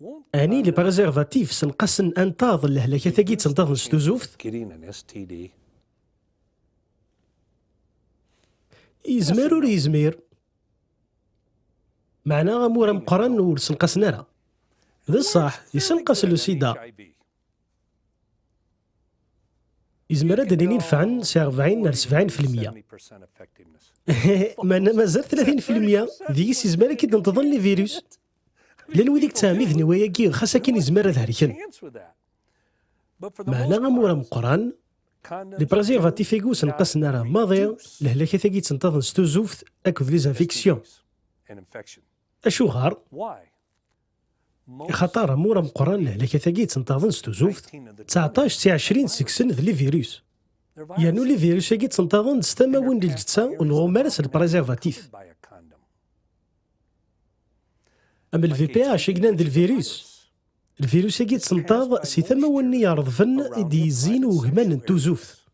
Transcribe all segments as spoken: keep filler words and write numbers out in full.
Ɛni les préservatifs senqasen anṭaḍ n lehlakat-agi d tenṭaḍ n stuzuft? Yezmer ur yezmir. Meɛna amur ameqqran ur senqasen ara. D ṣṣeḥ, yessenqas le sida. Yezmer ad d-nini nefɛen si rebɛin ar sebɛin filmya. Meɛna mazal tlatin filmya deg-s yezmer ad k-id-neṭḍen les virus. Llan wid i yettɛemmiden i wayagi, xas akken yezmer ad helken. Meɛna amur ameqqran, les préservatifs-agi ur senqasen ara maḍi lehlakat-agi d tenṭaḍ n stuzuft akked les infections. Acuɣer? Axaṭer amur ameqqran n lehlakat-agi d tenṭaḍ n stuzuft, tseɛṭac si ɛecrin seg-sen d les virus. Yernu les virus-agi d tenṭaḍen s tamawin n lǧetta ur nɣum ara s le préservatif. Am le V P H i yellan d le virus. Le virus-agi d tenṭaḍ si tamawin-nni yerḍben i d-yezzin ugman n tuzuft.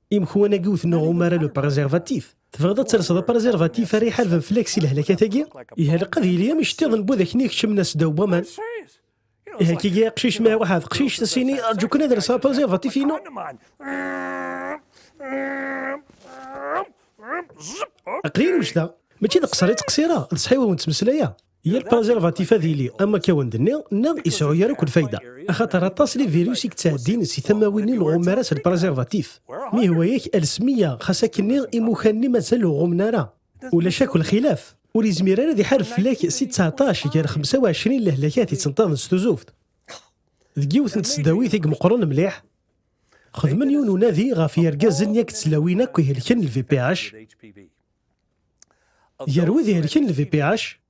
Imekwan-agi ur ten-nɣum ara le préservatif. Tebɣiḍ ad telseḍ apréservatif ara iḥarben fell-ak si lehlakat-agi? Ihi ilaq ad yili am iceṭṭiḍen n wudakni ikeččmen-as ddaw n waman. Ihi akkagi aqcic ma iruḥ ar teqcict, as-ini: "Rǧu kan ad lseɣ apréservatif-inu." Aql-i wejdeɣ. Mačči d aqeṣṣer i ttqeṣṣireɣ, d ṣṣeḥ i wen-ttmeslayeɣ. Yal préservatif ad yili am akka wen-d-nniɣ, neɣ yesɛu yar akk lfayda. Axaṭer aṭas les virus i yettɛeddin si tamawin-nni ur nɣum ara s le préservatif. Mi ihwa-yak, els meyya, xas akkenni imukan-nni mazal ur ɣummen ara. Ulac akk lxilaf. Ur yezmir ara ad iḥareb fell-ak si tseɛṭac gar xemsa u ɛecrin lehlakat i d tenṭaḍ n stuzuft. Deg yiwet n tesdawit i imeqqren mliḥ, xedmen yiwen unadi ɣef yergazen yak d tlawin akk ihelken le V P H. Gar wid ihelken le V P H,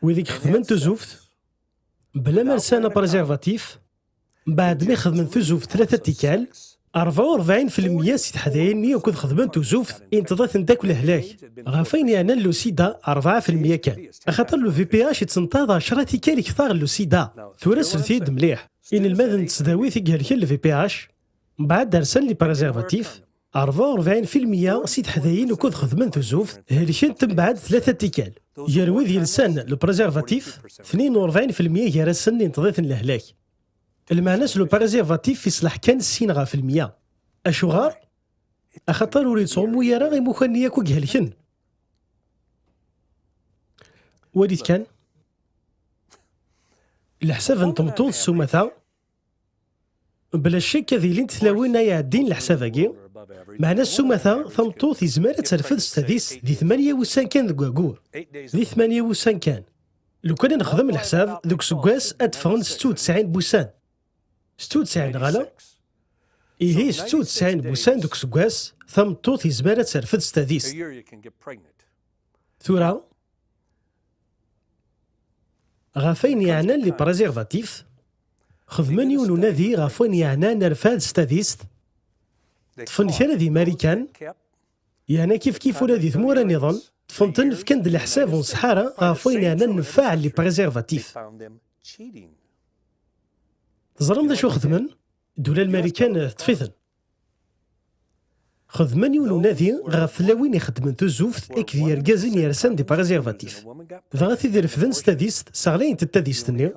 wid i ixedmen tuzuft, bla ma lsan apréservatif, mbeɛd mi xedmen tuzuft tlata tikkal, rebɛa u rebɛin filmya si teḥdayin-nni akk xedmen tuzuft, inṭeḍ-iten-d akk lehlak. Ɣef wayen yeɛnan le sida, rebɛa filmya kan. Axaṭer le V P H ittenṭaḍ ɛecra tikkal kter le sida. Tura slet-iyi-d mliḥ. Inelmaden n tesdawit i ihelken le V P H, mbeɛd rsan les préservatifs, rebɛa u rebɛin filmya si teḥdayin ukud xedmen tuzuft, helkent mbeɛd tlata tikkal. Gar wid yelsan le préservatif, tnin u rebɛin filmya gar-asen inṭeḍ-iten lehlak. Lmeɛna-s le préservatif iṣleḥ kan sin ɣef lmya. Acuɣer? Axaṭer ur yettɣummu ara imukan-nni akk i ihelken. Walit kan. Leḥsab n tmeṭṭut s umata, bla ccek ad ilint tlawin ay iɛeddin leḥsab-agi, meɛna s umata, tameṭṭut yezmer ad terfed s tadist di tmanya wussan kan deg wayyur. Di tmanya wussan kan. Lukan ad nexdem leḥsab, deg useggas ad d-ffɣen setta u tesɛin n wussan. Setta u tesɛin, neɣ ala? Ihi, setta u tesɛin n wussan deg useggas, tameṭṭut yezmer ad terfed s tadist. Tura, ɣef wayen yeɛnan les préservatifs, xedmen yiwen unadi ɣef wayen yeɛnan arfad s tadist. Ṭṭfen kra di Marikan, yeɛna kifkif ula di tmura nniḍen, ṭṭfen-ten, fkan-d leḥsab ur nṣeḥḥa ara ɣef wayen yeɛnan nnfeɛ n les préservatifs. Teẓram d acu xedmen? Ddula n Marikan teṭṭef-iten. Xedmen yiwen unadi ɣef tlawin ixeddmen tuzuft akked yergazen yersan di préservatif. Dɣa tid irefden s tadist, sseɣlayent-d tadist-nni,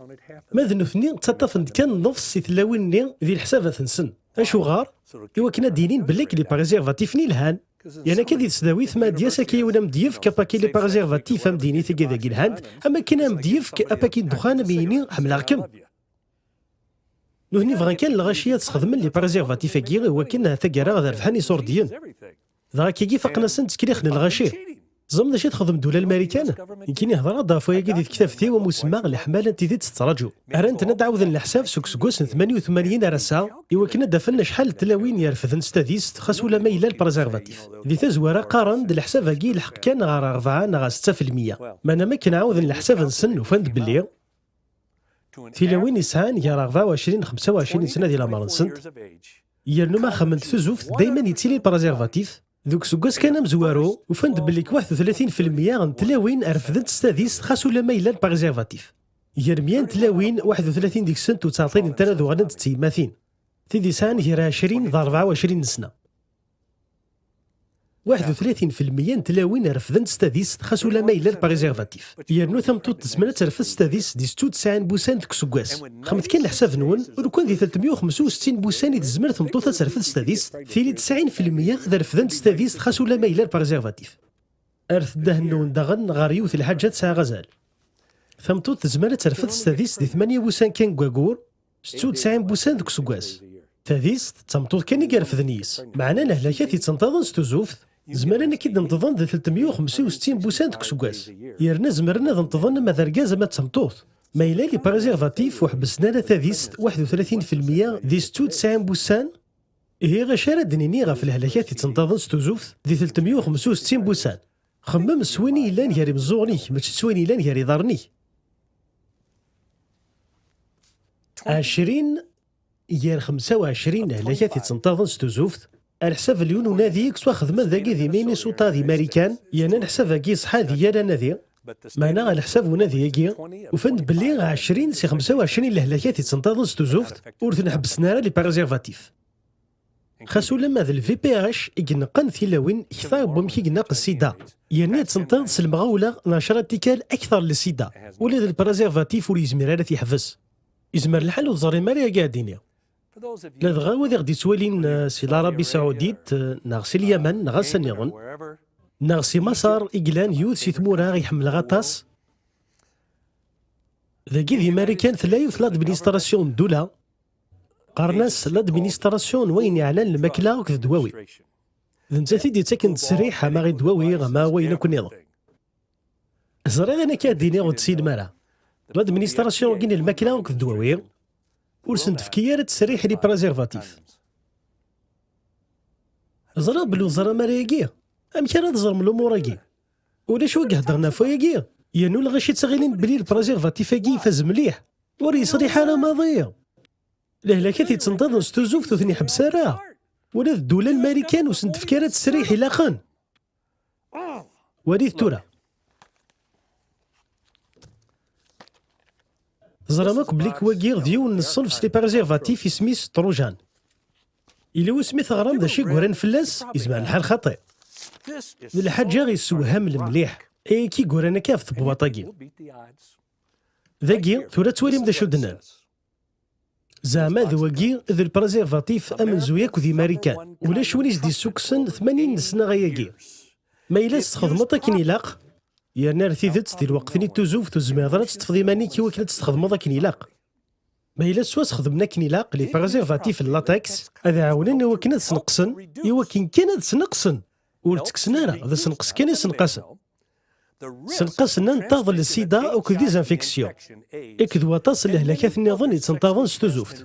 ma d nutni ttaṭṭafen-d kan nnefs si tlawin-nni di leḥsabat-nsen. Acuɣer? I wakken ad d-inin belli les préservatifs-nni lhan. Yerna akka di tesdawit, ma ad d-yas akka yiwen ad am-d-yefk apaki les préservatifs, ad am-d-yini tigi dagi lhant, am akken ad am-d-yefk apaki n ddexxan, ad am-yini ḥemmleɣ-kem. Nutni bɣan kan lɣaci ad sxedmen les préservatifs-agi i wakken taggara ad rebḥen iṣurdiyen. Dɣa akkagi faqen-asen ttkriɣ n lɣaci. Teẓram d acu i texdem ddula n Marikan? Nekkini hedreɣ-d ɣef wayagi di tektabt-iw am usemma leḥmala n tidet tettraǧu. Rran-ten ad ɛawden leḥsab seg useggas n tmanya u tmanyin ar ass-a, i wakken ad d-afen acḥal n tlawin yerfden s tadist, xas ulamma yella le préservatif. Di tazwara, qqaren-d leḥsab-agi yelḥeq kan ɣer rebɛa neɣ setta filmya. Meɛna mi akken ɛawden leḥsab-nsen, ufan-d belli tilawin yesɛan gar rebɛa u ɛecrin, xemsa u ɛecrin sna di leɛmer-nsent, yernu ma xedment tuzuft, dayman yettili le préservatif. Deg useggas kan amezwaru, ufan-d belli waḥed u tlatin filmya n tlawin refdent s tadist xas ulamma yella le préservatif. Gar mya n tlawin, waḥed u tlatin deg-sent ur ttɛeṭṭilent ara ad uɣalent d tiyemmatin. Tid yesɛan gar ɛecrin d rebɛa u ɛecrin n sna. Waḥed u tlatin fi lmeyya n tlawin refdent s tadist, xas ulamma yella le préservatif. Yernu tameṭṭut tezmer ad terfed s tadist di setta u tesɛin n wussan deg useggas. Xedmet kan leḥsab-nwen, ur kan di tlatemya u xemsa u settin n wussan i tezmer tmeṭṭut ad terfed s tadist, tili tesɛin fi lmeyya ad refdent s tadist, xas ulamma yella le préservatif. Rret ddehn-nwen daɣen ɣer yiwet n lḥaǧa tesɛa azal. Tameṭṭut tezmer ad terfed s tadist di tmanya n wussan kan deg waggur, setta u tesɛin n wussan deg useggas. Tadist d tameṭṭut kan i irefden yis, meɛna lehlakat yettenṭaḍen s tuzuft, zemren ad k-id-neṭḍen di tlatemya u xemsa u settin n wussan deg useggas. Yerna zemren ad neṭḍen ama d argaz ama d tameṭṭut. Ma yella les préservatifs ur ḥebbsen ara tadist waḥed u tlatin fi lmeyya di setta u tesɛin n wussan, ihi acu ara d-nini ɣef lehlakat yettenṭaḍen s tuzuft di tlatemya u xemsa u settin n wussan? Xemmem s win i yellan gar imeẓẓuɣen-ik, mačči s win yellan gar iḍarren-ik. Ɛecrin gar xemsa u ɛecrin lehlakat yettenṭaḍen s tuzuft, ar ḥsab n yiwen unadi i yettwaxedmen dagi di Minnesota di Marikan, yerna leḥsab-agi iṣeḥḥa di yal anadi. Meɛna, ar ḥsab n unadi-agi, ufan-d belli ɛecrin si xemsa u ɛecrin lehlakat yettenṭaḍen s tuzuft ur ten-ḥebbsen ara les préservatifs. Xas ulamma d le V P H i ineqqen tilawin kter n wamek i ineqq ssida, yerna yettenṭaḍ s lemɣawla n ɛecra tikkal akter n ssida, ula d le préservatif ur yezmir ara ad t-yeḥbes. Yezmer lḥal ur teẓrim ara agi ad d-iniɣ. Ladɣa wid i ɣ-d-yettwalin, eh, si l'Arabie Saoudite, eh, neɣ si Lyaman, neɣ assa nniḍen, neɣ si Maṣer i yellan yiwet si tmura i ḥemmleɣ aṭas. Dagi di Marikan tella yiwet l'administration n ddula, qqaren-as l'administration n wayen yeɛnan lmakla akked ddwawi. D nettat i d-yettaken ttesriḥ ama i ddwawi ama wayen akk nniḍen. Ẓriɣ ayen akka d-iniɣ ur tessinem ara. L'administration-agi n lmakla akked ddwawi ur sen-tefki ara ttesriḥ i les préservatifs. Ẓriɣ belli ur teẓram ara ayagi. Amek ara teẓrem lumuṛ-agi? Ulac win i iheddren ɣef wayagi. Yernu lɣaci ttɣilin belli le préservatif-agi ifaz mliḥ. Ur yeṣliḥ ara maḍi. Lehlakat yettenṭaḍen s tuzuft ur ten-iḥebbes ara. Ula d ddula n Marikan ur sen-tefki ara ttesriḥ ilaqen. Walit tura. Teẓram akk belli wagi d yiwen n ṣṣenf s les préservatifs isem-is Trojan. Yella wasmi teɣram d acu i yuran fell-as, yezmer lḥal xaṭi. D lḥaǧa yessewhamen mliḥ. Ayagi i yuran akka ɣef tebwaṭ-agi. Dagi, tura ad twalim d acu d-nnan. Zeɛma d wagi d le préservatif amenzu yakk di Marikan. Ulac win i s-d-yessukksen tmanyin n ssna ayagi. Ma yella tessexdmeḍ akken ilaq, yerna ar tidet di lweqt-nni n tuzuft ur tezmireḍ ara ad teṭṭfeḍ iman-ik i wakken ad tessexdmeḍ akken ilaq. Ma yella ttwasxedmen akken ilaq, les préservatifs n latex ad ɛawnen i wakken ad sneqsen, i wakken kan ad sneqsen, ur ttekksen ara, d asenqes kan i senqasen. Senqasen-a n taḍ n ssida akked les infections, akked waṭas n lehlakat nniḍen yettenṭaḍen s tuzuft.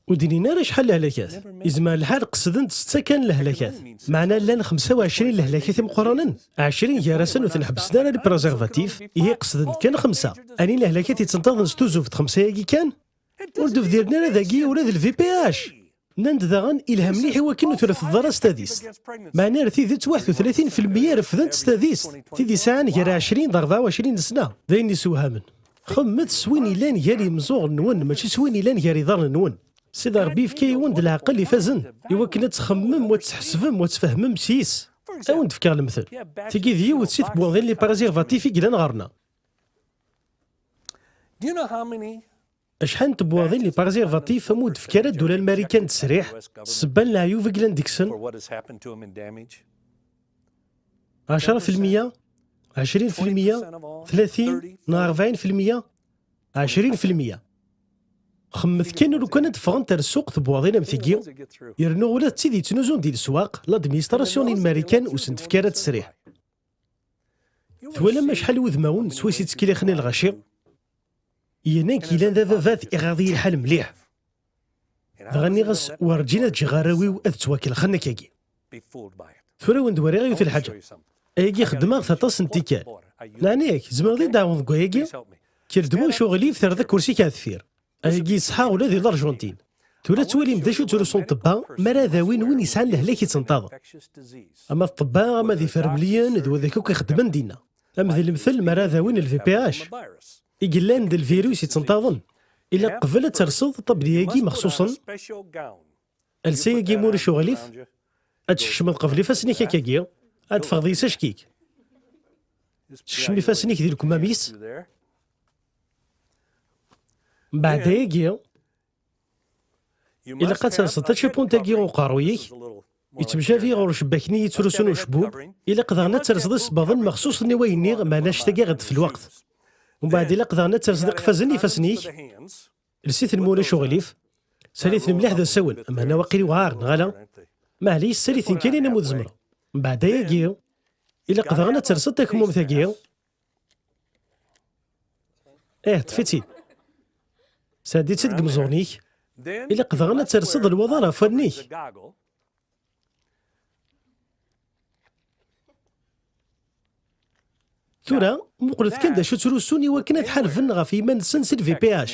Ur d-nnin ara acḥal lehlakat. Yezmer lḥal qesdent setta kan lehlakat. Meɛna llan xemsa u ɛecrin lehlakat imeqqranen. Ɛecrin gar-asen ur ten-ḥebbsen ara les préservatifs, ihi qesdent kan xemsa. Ɛni lehlakat yettenṭaḍen s tuzuft xemsa-agi kan? Ur d-bdiren ara dagi ula d le V P H. Nnan-d daɣen ilha mliḥ i wakken ur trefdeḍ ara s tadist. Meɛna ar tidet waḥed u tlatin fi lmeyya refdent s tadist, tid yesɛan gar ɛecrin d rebɛa u ɛecrin n sna. D ayen yessewhamen. Xemmet s win yellan gar yimẓuɣen-nwen, mačči s win yellan gar iḍarren-nwen. Sidi Ṛebbi yefka-yawen-d leɛqel ifazen, i wakken ad txemmem, ad tḥesbem, ad tfehmem s yis. Ad wen-d-fkeɣ lemtel. Tigi d yiwet si tebwaḍin les préservatifs i yellan ɣer-neɣ. Acḥal n tebwaḍin les préservatifs am ur d-tefki ara ddula n Marikan ttesriḥ, ssebba n leɛyub i yellan deg-sen? Ɛecra fi lmeyya? Ɛecrin fi lmeyya? Tlatin neɣ rebɛin fi lmeyya? Ɛecrin fi lmeyya. Xemmet kan lukan ad d-ffɣent ar ssuq tebwaḍin am tigi, yernu ula d tid yettnuzun di leswaq, l'administration n Marikan ur sen-tefki ara ttesriḥ. Twalam acḥal n wudmawen swayes i ttkellixen i lɣaci? Yiwen-a i yellan d ababat iɣaḍ-iyi lḥal mliḥ. Dɣa nniɣ-as werǧin ad ǧǧeɣ arraw-iw ad ttwakelxen akkagi. Tura wen-d-wriɣ yiwet n lḥaǧa. Ayagi xeddmeɣ-t aṭas n tikkal. Neɛni-ak, tzemreḍ i d-tɛawneḍ deg wayagi? Kker-d ma ulac uɣilif, terreḍ akersi-k ar deffir. Ayagi yeṣḥa ula di l'Argentine. Tura ad twalim d acu ttrusun ṭṭebba mi ara d-awin win yesɛan lehlak yettenṭaḍen. Ama d ṭṭebba, ama d ifermliyen, d wid akk ixeddmen dinna. Am di lemtel mi ara d-awin le V P H. I yellan d lvirus yettenṭaḍen. Ilaq qbel ad terseḍ ṭabli-agi mexṣuṣen. Alsa-agi ma ulac uɣilif. Ad tskecmeḍ qbel ifassen-ik akkagi. Ad teffɣeḍ yis acek-ik. Sekcem ifassen-ik di lekmam-is. Mbeɛd-ayagi, ilaq ad terseḍ tacipunt-agi uqerruy-ik, yettemcabi ɣer ucebbak-nni yettrusun ucebbub. Ilaq daɣen ad terseḍ isebbaḍen mexsusen i wayenni, meɛna annect-agi ɣeddef lweqt. Umbeɛd ilaq daɣen ad terseḍ iqeffazen n ifassen-ik. Lsit-ten ma ulac uɣilif. Sali-ten mliḥ d asawen, meɛna waqil iwɛer, neɣ ala? Maɛlic, sali-ten kan alamma ur tzemreḍ. Mbeɛd ayagi, ilaq daɣen ad terseḍ takemmumt-agi. Ih, ṭṭef-itt-id. Sɛeddi-tt-id deg imeẓẓuɣen-ik. Ilaq daɣen ad terseḍ lwaḍar ɣef wallen-ik. Tura, muqlet kan d acu ttrusun i wakken ad ḥarben ɣef yiman-nsen s lVPH.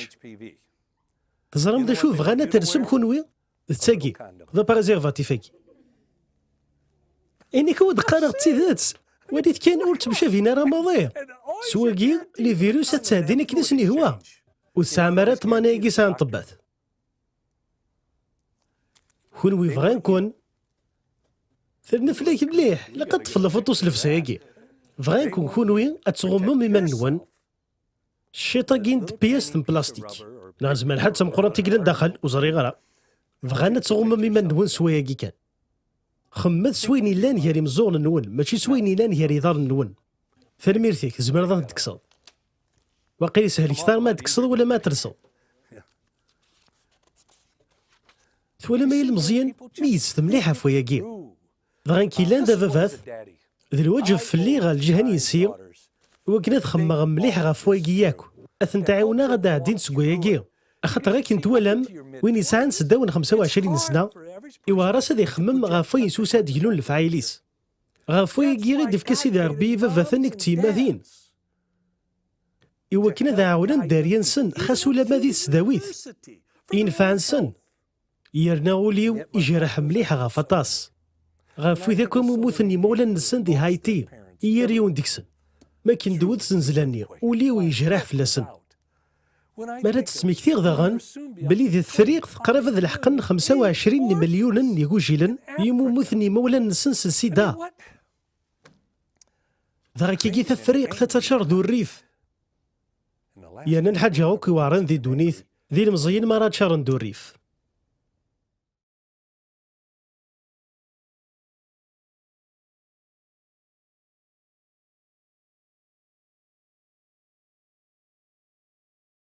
Teẓram d acu bɣan ad tersem kunwi? D tagi, d apréservatif-agi. Ini-k ur d-qqareɣ d tidet. Walit kan ur ttemcabin ara maḍi. S wagi, les virus ad ttɛeddin akken i sen-ihwa. Ur tesɛam ara ṭṭmana-agi sɛan ṭṭebbat. Kunwi bɣan-ken. Terna fell-ak mliḥ, ilaq ad ṭṭfen lafuṭu s llebsa-agi. Bɣan-ken kunwi ad tɣummem iman-nwen. Cciṭ-agi n tpiyast n plastik. Neɣ nezmer ḥatta d tameqqrant i yellan daxel, ur ẓriɣ ara. Bɣan ad tɣummem iman-nwen s wayagi kan. Xemmet s wayen yellan gar imeẓẓuɣen-nwen, mačči s wayen yellan gar iḍarren-nwen. Tanemmirt-ik, tzemreḍ ad ten-tekkseḍ. Waqil yeshel kter ma ad tekkseḍ wala ma ad terseḍ. Twalam ay ilmeẓyen, meyyzet mliḥ ɣef wayagi. Dɣa nekk yellan d ababat, d lwaǧeb fell-i ɣer lǧiha n yessi, iwakken ad xemmeɣ mliḥ ɣef wayagi yakk, ad tent-ɛiwneɣ ad d-ɛeddint seg wayagi. Axaṭer akken twalam, win yesɛan seddaw n xemsa u ɛecrin sna, iwɛer-as ad ixemmem ɣef wayen s usa ad d-glun lefɛayel-is. Ɣef wayagi i d-ifka Sidi Ṛebbi ibabaten akked tyemmatin, iwakken ad ɛawnen dderya-nsen, xas ulamma di tesdawit, i nnfeɛ-nsen. Yerna ul-iw ijreḥ mliḥ ɣef aṭas. Ɣef wid akk i mmuten yimawlan-nsen di Haiti, i yir yiwen deg-sen. Mi akken d-tewwet zznezla-nni, ul-iw yejreḥ fell-asen. Mi ara d-smektiɣ daɣen belli di Tefriqt qrib ad leḥqen xemsa u ɛecrin n imelyunen n yigujilen i mmuten yimawlan-nsen s ssida. Dɣa akkagi Tafriqt ad taččar d urrif. Yerna lḥaǧa akk iweɛren di ddunit, d ilmeẓyen mi ara ččaren d urrif.